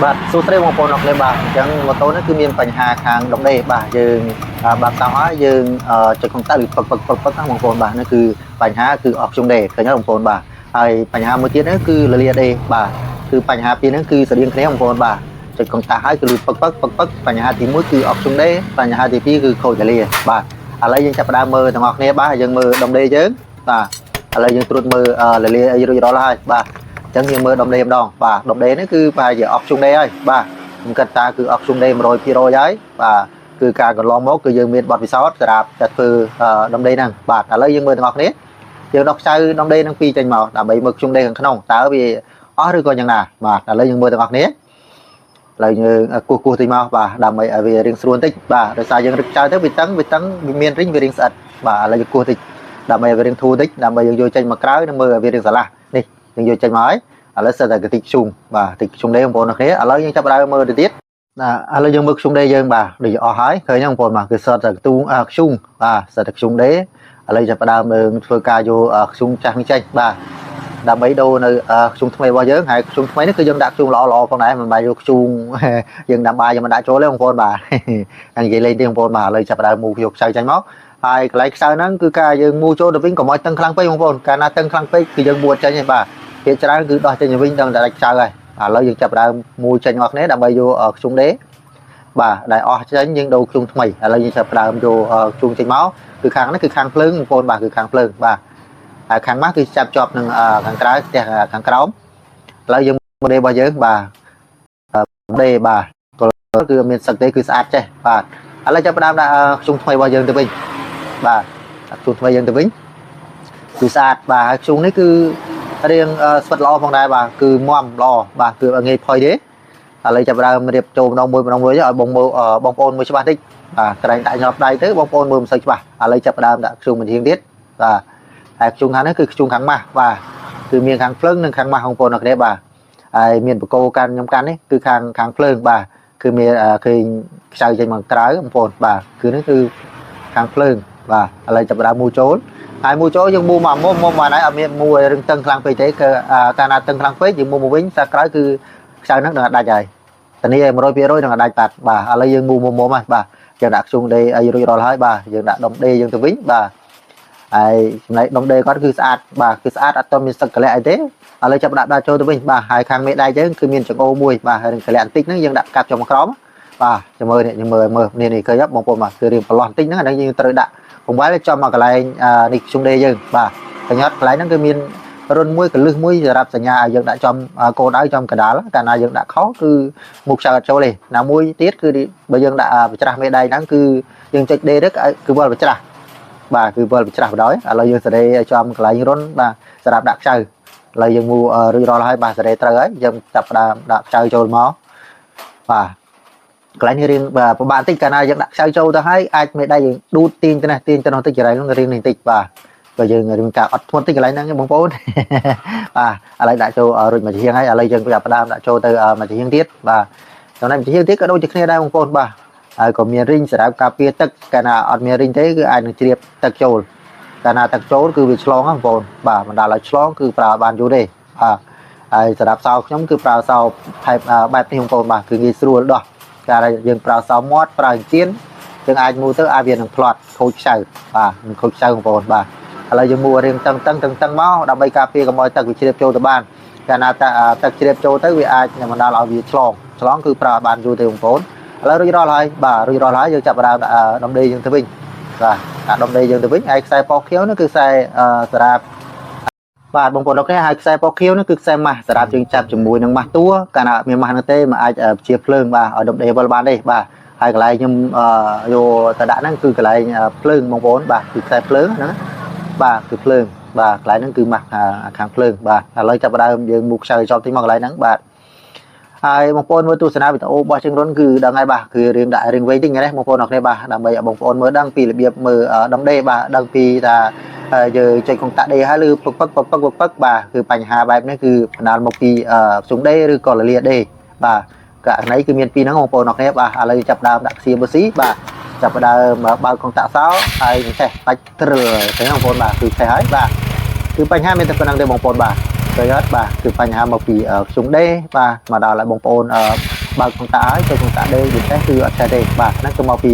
បាទសួស្តីបងប្អូនអរគ្នាបាទអញ្ចឹងម៉ូតូនេះគឺមានបញ្ហាខាងដុំដេបាទយើងបាទតោះហើយយើងចុចកុងតាក់ឬពឹកពឹកពឹកពឹកហ្នឹងបងប្អូនបាទនេះគឺបញ្ហាគឺអស់ខ្ញុំដេឃើញទេបងប្អូនបាទហើយបញ្ហាមួយទៀតនេះគឺលលាដេបាទគឺបញ្ហាពីរហ្នឹងគឺស្រដៀងគ្នាបងប្អូនបាទចុចកុងតាក់ហើយគឺលឺពឹកពឹកពឹកពឹកបញ្ហាទី1គឺអស់ខ្ញុំដេបញ្ហាទី2គឺខូចលលាបាទឥឡូវយើងចាប់ផ្ដើមមើលទាំងអស់គ្នាបាទយើងមើលដុំដេយើងបាទឥឡូវយើងត្រួតមើលលលាអីរួចរាល់ហើយបាទ អញ្ចឹងយើងមើលដុំដេម្ដងបាទដុំដេនេះគឺប្រហែលជាអស់ជុងដេហើយបាទខ្ញុំគិតថាគឺអស់ជុងដេ100%ហើយបាទគឺការកន្លងមកគឺយើងមានបទពិសោធន៍សម្រាប់តែធ្វើដុំដេហ្នឹងបាទឥឡូវយើងមើលទាំងអស់គ្នាយើងដោះខ្ចៅដុំដេហ្នឹងពីរចេញមកដើម្បីមើលជុងដេខាងក្នុងតើវាអស់ឬក៏យ៉ាងណាបាទឥឡូវយើងមើលទាំងអស់គ្នាឥឡូវយើងគោះគោះតិចមកបាទដើម្បីឲ្យវារៀងស្រួលបន្តិចបាទដោយសារយើងរឹកចៅទៅវាតឹងវាតឹងវាមានរីងវារៀងស្អិតបាទឥឡូវយើងគោះតិចដើម្បីឲ្យវារៀងធូរតិចដើម្បីយើងយកចេញមកក្រៅនិងមើលឲ្យវារៀងស្រឡះនេះយើងយកចេញមកហើយ ឥឡូវសិតតែកតិចជុងបាទតិចជុងដេបងប្អូនគ្នាឥឡូវយើងចាប់ដើមមើលទៅទៀតណាឥឡូវយើងមើលខ្ជុងដេយើងបាទដូចអស់ហើយឃើញហ្នឹងបងប្អូនបាទគឺសិតតែកទូងខ្ជុងបាទសិតតែខ្ជុងដេឥឡូវចាប់ដើមយើងធ្វើការយកខ្ជុងចាស់នេះចេញបាទដើម្បីដូរនៅខ្ជុងថ្មីរបស់យើងហើយខ្ជុងថ្មីនេះគឺយើងដាក់ខ្ជុងល្អល្អផងដែរមិនបែរយកខ្ជុងយើងដាំបាយយើងមិនដាក់ចូលទេបងប្អូនបាទអញនិយាយលេងទេបងប្អូនបាទឥឡូវចាប់ដើមមូយកខ្ចៅចេញមកហើយកន្លែងខ្ចៅហ្នឹងគឺការយើងមូចូលទៅវិញកុំឲ្យតឹងខ្លាំងពេកបងប្អូនកាលណាតឹងខ្លាំងពេកគឺយើងមួចេញហើយបាទ ភាគច្រើនគឺដោះចេញទៅវិញដឹងតែដាច់ខ្ចៅហើយឥឡូវយើងចាប់ដើមមូចេញអស់គ្នាដើម្បីយកខ្ជុងដេបាទដែលអស់ចេញយើងដូរខ្ជុងថ្មីឥឡូវយើងចាប់ដើមយកខ្ជុងចេញមកគឺខាងនេះគឺខាងភ្លើងបងប្អូនបាទគឺខាងភ្លើងបាទហើយខាងម៉ាស់គឺចាប់ជាប់នឹងខាងក្រៅផ្ទះខាងក្រោមឥឡូវយើងមើលដេរបស់យើងបាទដេបាទគឺមានសឹកទេគឺស្អាតចេះបាទឥឡូវចាប់ដើមដាក់ខ្ជុងថ្មីរបស់យើងទៅវិញបាទខ្ជុងថ្មីយើងទៅវិញគឺស្អាតបាទហើយខ្ជុងនេះគឺ រៀងស្វិតល្អផងដែរបាទគឺមមល្អបាទគឺអត់ងាយផុយទេឥឡូវចាប់ដើមរៀបចូលម្ដងមួយម្ដងមួយឲ្យបងមើលបងប្អូនមើលច្បាស់តិចបាទក្រែងដាក់ញាប់ដៃទៅបងប្អូនមើលមិនសូវច្បាស់ឥឡូវចាប់ដើមដាក់ខ្ជុងមួយជាងទៀតបាទហើយខ្ជុងខាងនេះគឺខ្ជុងខាងម៉ាស់បាទគឺមានខាងភ្លើងនិងខាងម៉ាស់បងប្អូនអរគ្នាបាទហើយមានបកោកាន់ខ្ញុំកាន់នេះគឺខាងខាងភ្លើងបាទគឺមានឃើញខ្ចៅចេញមកក្រៅបងប្អូនបាទគឺនេះគឺខាងភ្លើងបាទឥឡូវចាប់ដើមមូចូល ហើយមូចូលយើងមូមកមុំមុំមកហើយអត់មានមូឲ្យរឹងតឹងខ្លាំងពេកទេគឺកាលណាតឹងខ្លាំងពេកយើងមូមកវិញសាក្រោយគឺខ្ចៅហ្នឹងនឹងដាច់ហើយតានេះ100%នឹងដាច់បាត់បាទឥឡូវយើងមូមុំមុំហើយបាទយើងដាក់ខ្ជុងដេអីរួចរាល់ហើយបាទយើងដាក់ដុំដេយើងទៅវិញបាទហើយចំណែកដុំដេគាត់គឺស្អាតបាទគឺស្អាតអត់ទាន់មានសឹកកលៈអីទេឥឡូវចាប់ដាក់ដាក់ចូលទៅវិញបាទហើយខាងមេដៃយើងគឺមានចង្អូមួយបាទហើយនឹងកលៈបន្តិចហ្នឹងយើងដាក់កាប់ចុះមកក្រោមបាទចាំមើលនេះចាំមើលមើលនេះនេះឃើញបងប្អូនបាទគឺរៀងប្រឡោះបន្តិចហ្នឹងអាហ្នឹងយើងត្រូវដាក់ បង្វិលចំមកកន្លែងនេះខ្ជុងដេយើងបាទកញ្ញាត់កន្លែងហ្នឹងគឺមានរុនមួយកលឹះមួយសម្រាប់សញ្ញាឲ្យយើងដាក់ចំកោដៅចំកដាលកាលណាយើងដាក់ខុសគឺមុខខ្ចៅអត់ចូលទេណាមួយទៀតគឺបើយើងដាក់បច្រាស់មេដៃហ្នឹងគឺយើងចុចដេរគឺវិលបច្រាស់បាទគឺវិលបច្រាស់បណ្ដោយឥឡូវយើងសេរីឲ្យចំកន្លែងរុនបាទសម្រាប់ដាក់ខ្ចៅឥឡូវយើងមូរួចរាល់ហើយបាទសេរីត្រូវហើយយើងចាប់ផ្ដើមដាក់ខ្ចៅចូលមកបាទ កន្លែងនេះរៀងបាទពិបាកបន្តិចកាលណាយើងដាក់ខ្ចៅចូលទៅហើយអាចមេដៃយើងដួតទាញទៅនេះទាញទៅនោះតិចកន្លែងនោះរៀងនេះបន្តិចបាទបើយើងរៀងការអត់ធ្មត់តិចកន្លែងហ្នឹងបងប្អូន បាទឥឡូវដាក់ចូលរួចមួយជាងហើយឥឡូវយើងចាប់ផ្ដើមដាក់ចូលទៅមួយជាងទៀតបាទចំណែកមួយជាងទៀតក៏ដូចជាគ្នាដែរបងប្អូនបាទហើយក៏មានរីងសម្រាប់ការពារទឹកកាលណាអត់មានរីងទេគឺអាចនឹងជ្រាបទឹកចូលកាលណាទឹកចូលគឺវាឆ្លងហ្នឹងបងប្អូនបាទបណ្ដាលឲ្យឆ្លងគឺប្រើបានយូរទេបាទហើយសម្រាប់សោខ្ញុំគឺប្រើសោថែបបែបនេះបងប្អូនបាទគឺងាយស្រួលដោះ កាលយើងប្រើសោមាត់ប្រើចិញ្ចៀនយើងអាចមូទៅអាចវានឹងផ្្លាត់ខូចខ្ចៅបាទនឹងខូចខ្ចៅបងប្អូនបាទឥឡូវយើងមូរៀងតឹងតឹងតឹងតឹងមកដើម្បីការពារកុំឲ្យទឹកវាជ្រាបចូលទៅបានកាលណាទឹកជ្រាបចូលទៅវាអាចនឹងបណ្ដាលឲ្យវាឆ្លងឆ្លងគឺប្រើបានយូរទេបងប្អូនឥឡូវរួចរាល់ហើយបាទរួចរាល់ហើយយើងចាប់ផ្ដើមដុំដេយើងទៅវិញបាទដាក់ដុំដេយើងទៅវិញហើយខ្សែប៉ោះខៀវនោះគឺខ្សែសម្រាប់បាទបងប្អូនអរគ្នាហើយខ្សែពណ៌ខៀវនោះគឺខ្សែម៉ាស់សម្រាប់យើងចាប់ជាមួយនឹងម៉ាស់តួកាលណាមានម៉ាស់នោះទេមិនអាចជាភ្លើងបាទឲ្យដុំដេវិលបានទេបាទហើយកន្លែងខ្ញុំយកទៅដាក់ហ្នឹងគឺកន្លែងភ្លើងបងប្អូនបាទគឺខ្សែភ្លើងហ្នឹងបាទគឺភ្លើងបាទកន្លែងហ្នឹងគឺម៉ាស់ខាងភ្លើងបាទឥឡូវចាប់ផ្ដើមយើងមូខ្ចៅចប់តិចមកកន្លែងហ្នឹងបាទហើយបងប្អូនមើលទស្សនាវីដេអូរបស់ជាងរុនគឺដឹងហើយបាទគឺរឿងដាក់រឿងវែងតិចណាបងប្អូនអរគ្នាបាទដើម្បីឲ្យបងប្អូនមើលដឹងពីរបៀបមើលដុំដេបាទដឹងពីថាយើងចុចកុងតាក់ដេហើយឬពឹកពឹកពឹកពឹកពឹកបាទគឺបញ្ហាបែបនេះគឺបណ្ដាលមកពីខ្ជុងដេឬក៏លលាដេបាទករណីគឺមានពីរហ្នឹងបងប្អូនអរគ្នាបាទឥឡូវចាប់ដើមដាក់ខ្សៀបស៊ីបាទចាប់ដើមបើកកុងតាក់សោហើយចេះបាច់ត្រឹលឃើញបងប្អូនបាទគឺចេះហើយបាទគឺបញ្ហាមានតែប៉ុណ្្នឹងទេបងប្អូនបាទ។ ឃើញអត់បាទគឺបញ្ហាមកពីខ្ជុងដេបាទមកដល់ហើយបងប្អូនបើកកុងតាក់ហើយចូលកុងតាក់ដេពិសេសគឺអត់ឆេះទេបាទហ្នឹងគឺមកពី